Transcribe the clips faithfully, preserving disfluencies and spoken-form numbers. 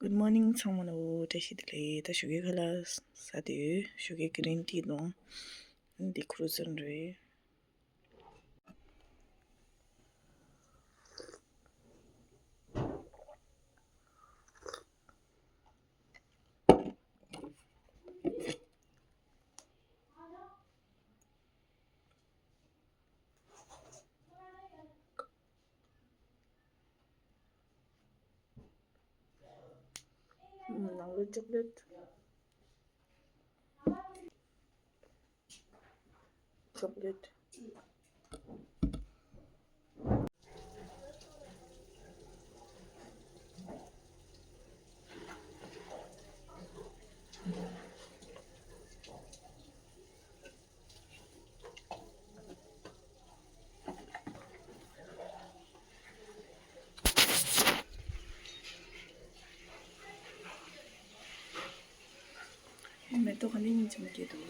Good morning ཚང་མ་ལ། བཀྲ་ཤིས་བདེ་ལེགས། ད་ཞོགས་ཀའི་ཁ་ལག་ཟ་དུས་ཞོགས་ཀའི་green tea་དང་འདི་croissant་རེད། ནང་ལ་chocolate། chocolate། མེ་ཏོག་ག་ནས་ཉིན་ཆུང་སྐྱེས་འདུག་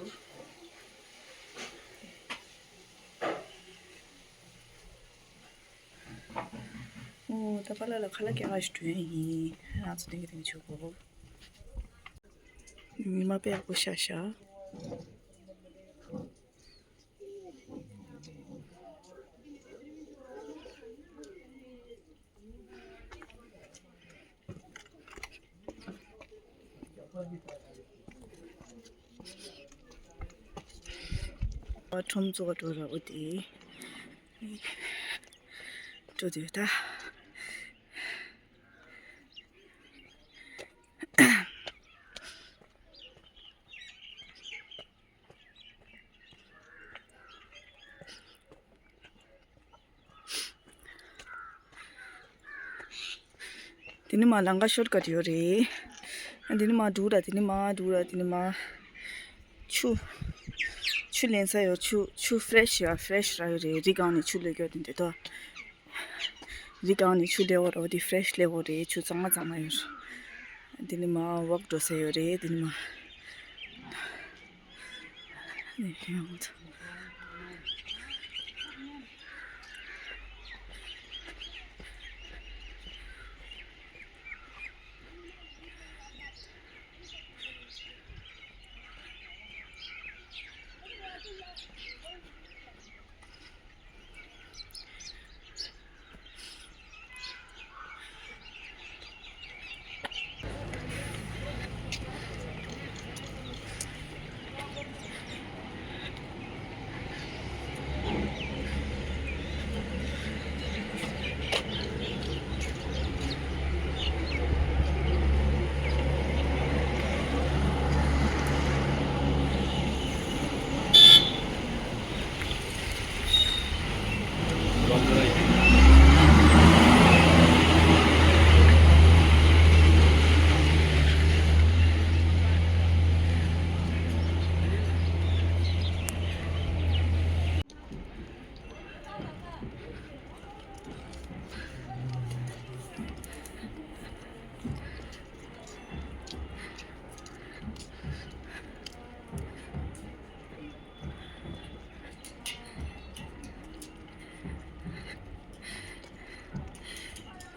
ཨོ། ད་པཱ་ལགས་ལ་ཁ་ལག་སྐྱེལ་ག་ཞིག་འགྲོ་ཡིན། ང་ཚོ་དེང་གི་དེང་གི་ཆོག་གོ། ཉི་མ་དཔེ་ཡག་པོ་ཤར་ཤག་ཁྲོམ་ཚོགས་འགྲོ་ར་འོ་དེ། འགྲོ་དུས་ད། དེ་ནི་མ་ལམ་ཁ་ཤོར་ཀ་ཡོད་རེད། དེ་ནི་མ་འགྲོ་ར། དེ་ནི་མ་འགྲོ་ར། དེ་ནི་མ་ཆུ། ཆུ་ལེན་ས་ཡོད། ཆུ་ཆུ་fresh་ཡ་fresh་ར་ཡོད་རེད། རི་སྒང་ནས་ཆུ་ལོས་ཀྱོ་དེ་འདྲ་དོ། རི་སྒང་ནས་ཆུ་ལེན་འོ་ར། འོ་དེ་fresh་ལེན་འོ་རེད། ཆུ་གཙང་མ་གཙང་མ་ཡོད་རེད། དེ་ནི་མ་walk་འགྲོ་ས་ཡོད་རེད། དེ་ནི་མ།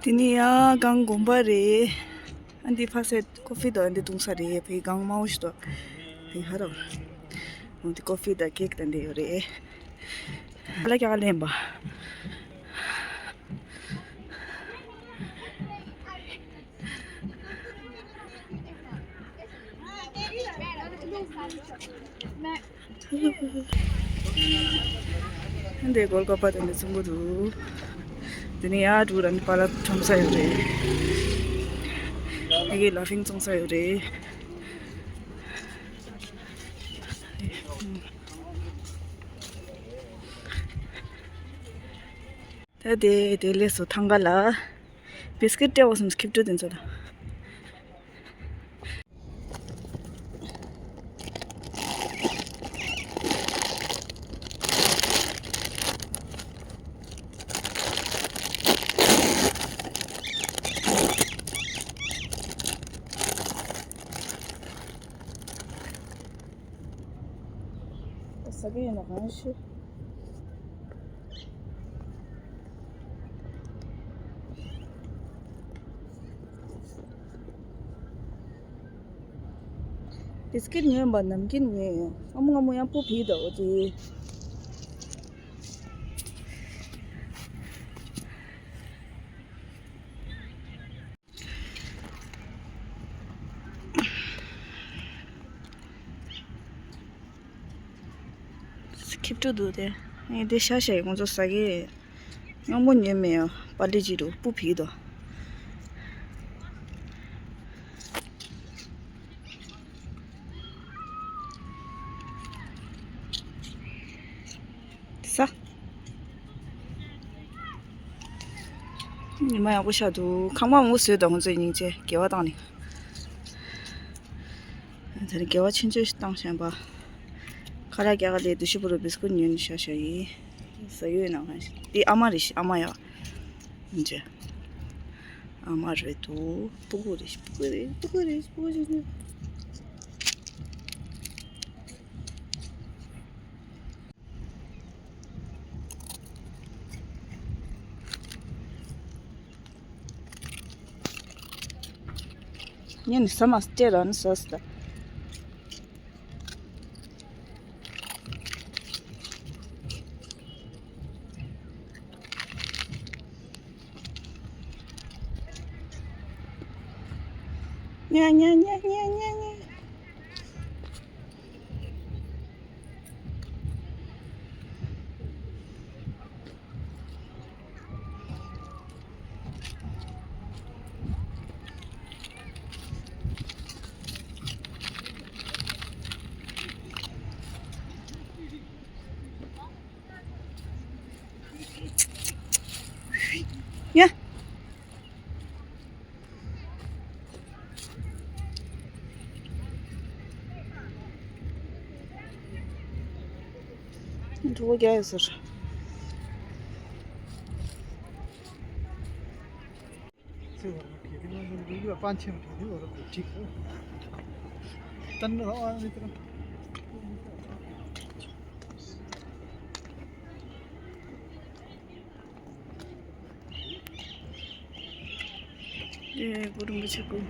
དེ་ནི་ཡ་གང་དགོན་པ་རེད། ཨ་འདི་ཕ་སེ་ཀོ་ཧྥི་དང་ཨ་འདི་བཏུང་ས་རེད། བའི་གང་མང་པོ་ཞིག་འདུག་བའི་ཧ་རོ། འོ་འདི་ཀོ་ཧྥི་དང་ཀེག་དང་འདི་ཡོད་རེད། ལ་རྒྱག་ལེན་པ། འདི་གོལ་ཀ་པ་དེ་འདི་ཚོང་གི་འདུག་དེ་ནས་ཡར་འགྲོ་ར་ནི་པཱ་ལགས་ཁྲོམ་ས་ཡོད་རེད། ཨེ་གི་ལ་ཕིང་བཙོང་ས་ཡོད་རེད། ད་དེ་དེ་ལས་སུ་ཐང་ག་ལ་བིས་ཀིཊ་སྤྲད་འོ་སོང་། སྐྱིབས་འགྲོ་དེ་ཚོ་ལ། ཟ་གི་ཡོད་ན་གང་ཤེས། བིས་ཀིཊ་ཉོས་པ་ནམ་རྒྱུན་ཉོས་ཡོད། སྔ་མོ་སྔ་མོ་ཡང་སྤུ་ཕིག་འདུག་འོ་དེ། ཁྱི་ཕྲུག་འདུག་དེ། ངས་དེ་ཤ་ཤ་ཡི་ཁོང་ཚོ་ཟ་གི། སྔ་མོ་ཉོས་མེད་ཡ། པ་ལི་ཅི་འདུག་སྤུ་ཕིག་འདུག་ཟ། ཉི་མ་ཡག་པོ་ཤར་འདུག་ཁང་པ་མང་པོ་བཟོས་འདུག་ཁོང་ཚོས་སྙིང་རྗེ་དགེ་བ་བཏང་ནས། ད་ནི་དགེ་བ་ཆུང་ཆུང་ཞིག་བཏང་བཞིན་པ། ཁ་ལག་རྒྱག་ག་དེ་དུ་ཞི་པོ་རུ་བིས་ཀུ་ཉོས་ནས་ཤ་ཤ་ཡིན། ཟ་ཡོད་ན་གང་ཞིག་དེ་ཨ་མ་རེད་ཤི། ཨ་མ་ཡ། སྙིང་རྗེ། ཨ་མ་རེད་འདུག་སྤུ་གུ་རེད་ཤི། སྤུ་གུ་རེད། སྤུ་གུ་རེད། སྤུ་གུ་རེད། སྤུ་གུ་རེད། ཉིན་ས་མ་སྟེ་ར་ནི་ས་སྟ། ཉ་ཉ་ཉ་ཉ་ཉ་ཉ། ཡ། འགྲོ་རྒྱ་ཡོད་ཟེར། ཨེ། གུ་རུ་མི་ཆེ་གུ།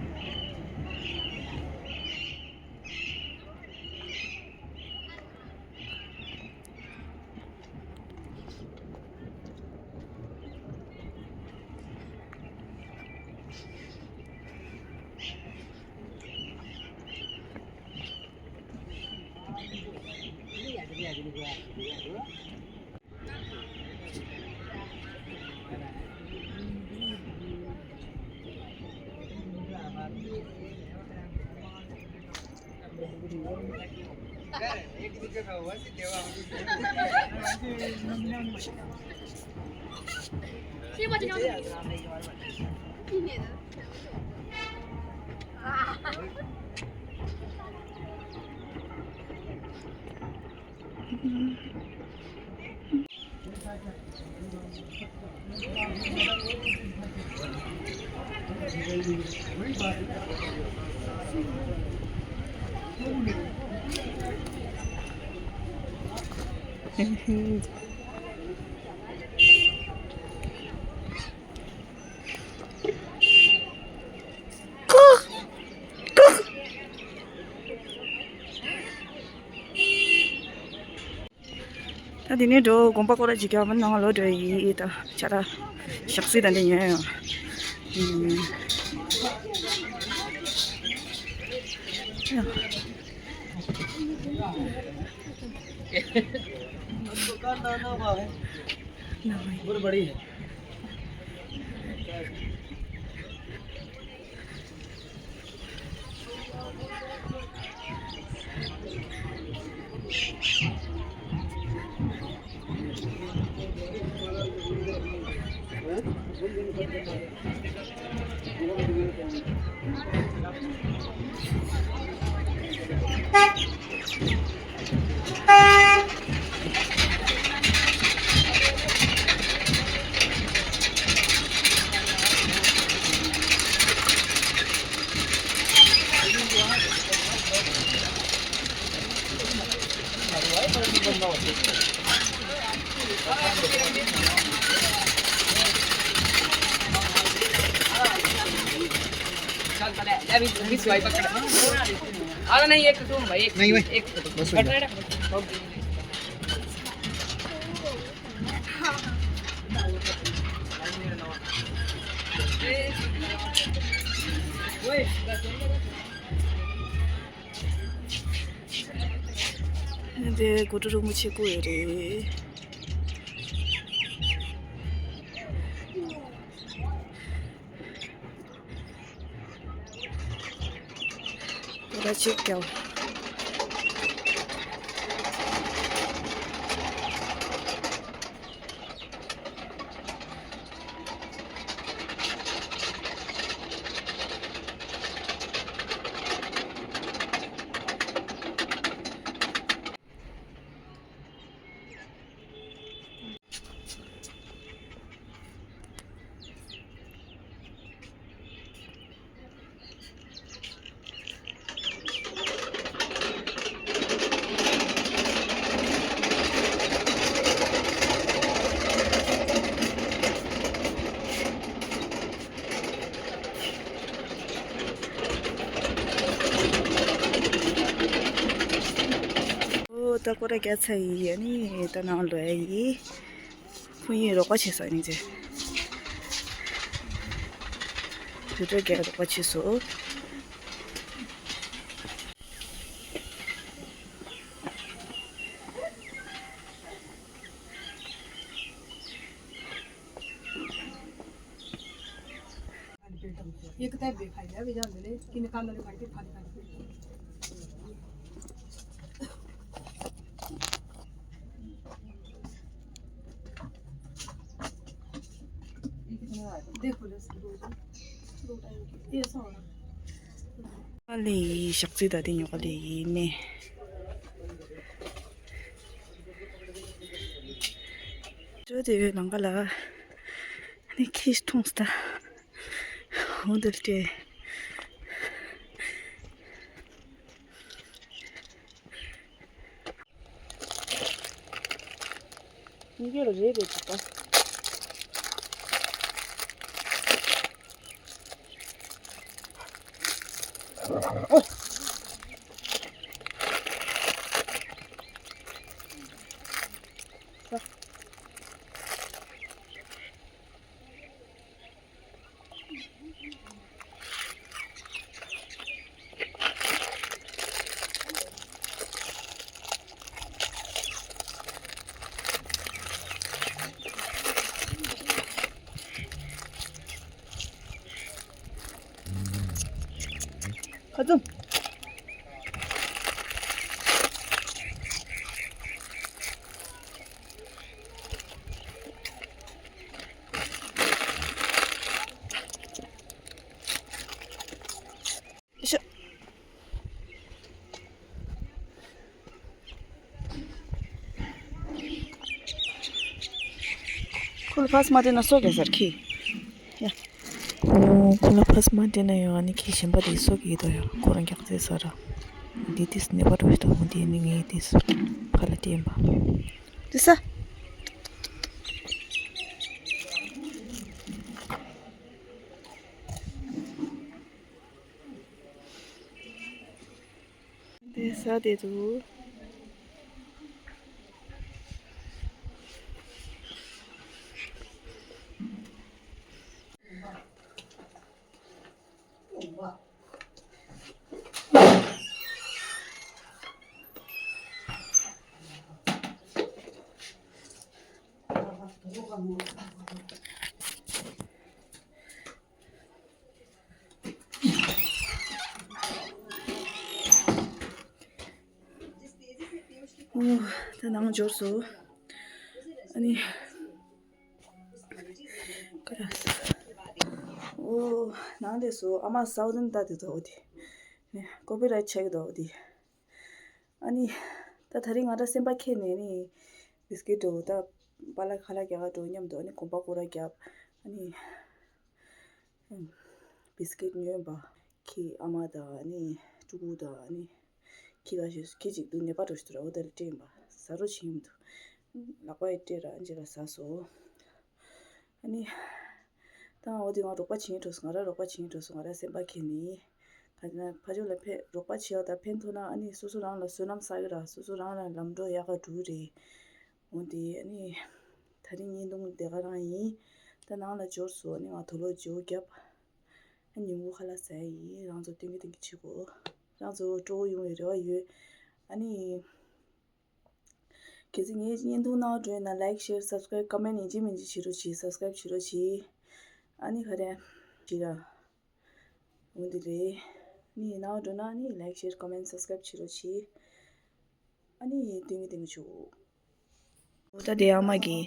ད་དེ་ནས་འགྲོ། དགོན་པ་སྐོར་ར་ཅིག་རྒྱབ་ནང་ལོག་འགྲོ་ཡི། ད་ཆ་ར་ཞག་སི་ད་འདི་ཉོས་ཡོང་། अभी, अभी स्वाइप कर। अरे नहीं, एक तुम भाई, एक, नहीं भाई। एक बस हो गया। འདི་གོ་ཊ་རིན་པོ་ཆེ་སྐུ་ཡོད་རེད། ད་ཅིག་རྒྱབ། ཨོ། ད་སྐོར་ར་རྒྱག་ཚར་ཡིན། ཨ་ནི་ད་ནང་ལོག་ཡ་ཡིན། ཁོང་གཉིས་རོགས་པ་བྱེད་ས་ཡིན་ཟེར། བུ་ཕྲུག་རྒྱག་རོགས་པ་བྱེད་སོང་། ये किताब देखा है, अभी जान ले, कि निकाल ले, भाई, दिखा, दिखा, दिखा। देखो, दो, दो टाइम की, ये ऐसा हो रहा। ཨ་ལེ་ཡི་ཞག་རྩི་ད་དེ་ཉོ་ག་ལེ་ཡི་ནས། ཅོ་དེ་ཡོད་ལང་ཀ་ལ། ནི་ཁིས་ཐོངས་ད། ཧོན་དུ་ལྟེ། ཉིས་ཀྱོ་རེ་རེ་འདུག་པ། ཁ་ཚུམ། ཤ། ཁོ་ལ་ཕ་སི་མ་སྤྲད་ན་སོ་ག་ཟེར་ཁི། ཡ། ཁོ་ལ་ཕ་སི་མ་སྤྲད་ན་ཡང་ཨ་ནི་ཁི་གཞན་པ་དེ་སོ་གི་དོ་ཡ། ཁོ་རང་རྒྱག་རྩེ་ས་ར། འདི་ཏིས་ནེ་པ་འགྲོ་ཤི་ཏོ་མོ་དེ་ནི་ངའི་ཏིས་ཕ་ལ་སྤྲད་པ། དེ་ས། དེ་ས་དེ་དུ། ཨོ། ད་ནང་འབྱོར་སོང་། ཨ་ནི། ཀ་ར། ཨོ། ནང་སླེབས་སོང་། ཨ་མ་ས་འོ་དེ་ལྟ་དེ་འདུག་འོ་དེ། ནི་ཀོ་པི་རའེ་ཊི་ཆག་གི་འདུག་འོ་དེ། ཨ་ནི། ད་ད་རིང་ང་ར་སེམས་པ་ཁེངས་ནས་ནི། བིས་ཀིཊ་འགྲོ་ད། པ་ལགས་ཁ་ལག་རྒྱག་ག་འགྲོ་མཉམ་དུ་ཨ་ནི་གོམ་པ་སྐོར་ར་རྒྱབ། ཨ་ནི། བིས་ཀིཊ་ཉོས་པ། ཁྱི་ཨ་མ་དང་ཨ་ནི་ཕྲུ་གུ་དང་ཨ་ནི་ཁྱི་ག་ཞིག་ཁྱི་གཅིག་འདུག་ནད་པ་འགྲོ་ཞིག་འདུག་ར། འོ་དེ་ལ་སྤྲད་ཡིན་པ། ཟ་རོགས་བྱེད་ཡིན་མི་འདུག་ལག་པ་ཡི་སྤྲད་ར་ཨ་ནི་ཅིག་ལ་ཟ་སོ། ཨ་ནི། ད་འོ་དེ་ང་རོགས་པ་བྱེད་འགྲོ་སོང་། ང་ར་རོགས་པ་བྱེད་འགྲོ་སོང་། ང་ར་སེམས་པ་ཁེངས་ནི། ཕ་ཕ་ཕྱོགས་ལ་ཕན་རོགས་པ་བྱེད་ཡག་དང་ཕན་ཐོགས་ན་ཨ་ནི་སོ་སོ་རང་ལ་བསོད་ནམས་བསགས་ཀྱི་ར། སོ་སོ་རང་ལ་ལམ་འགྲོ་ཡག་ག་འགྲོ་གི་རེད། འོ་དེ་ཨ་ནི་ད་རིང་བརྙན་ཐུང་དེ་ག་རང་ཡིན། ད་ནང་ལ་འབྱོར་སོང་། ཨ་ནི་ང་དུག་ལོག་བརྗེ་པོ་བརྒྱབ། ཨ་ཉིན་གུང་ཁ་ལག་ཟ་ཡ་ཡིན། རང་ཚོ་སྟོན་གི་སྟོན་གི་བྱེད་དགོས། རང་ཚོ་སྤྲོ་པོ་ཡོང་བའི་རེ་བ་ཡོད། ཨ་ནི། གལ་སྲིད་ངའི་བརྙན་ཐུང་གནང་བ་འགྲོ་ཡིན་ན་like, share, subscribe, comment ཡིན་གཅིག་མིན་གཅིག་བྱེད་རོགས་གྱིས། subscribe བྱེད་རོགས་གྱིས། ཨ་ནི་ག་རེ་བྱེད་ར། འོ་འདི་རེད། ཨ་ནི་གནང་བ་འགྲོ་ན་ཨ་ནི་like, share, comment, subscribe བྱེད་རོགས་གྱིས། ཨ་ནི་སྟོན་གི་སྟོན་གི་བྱེད། འོ་ད་དེ་ཨ་མ་གི།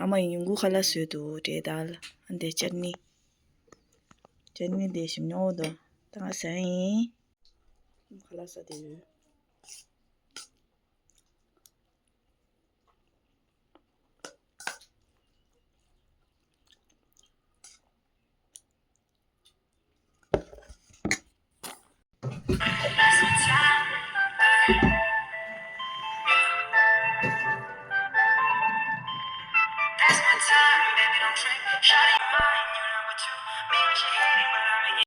ཨ་མ་ཡི་ཉིན་གུང་ཁ་ལག་བཟོས་འདུག་རེད་ད། ཨ་འདི་ཅར་ནི། ཅར་ནི་དེ་ཞིམ་ཉོ་འོ་དོ། ད་ང་ཟ་ཡིན། ཁ་ལག་ཟ་དེ་ཡོད།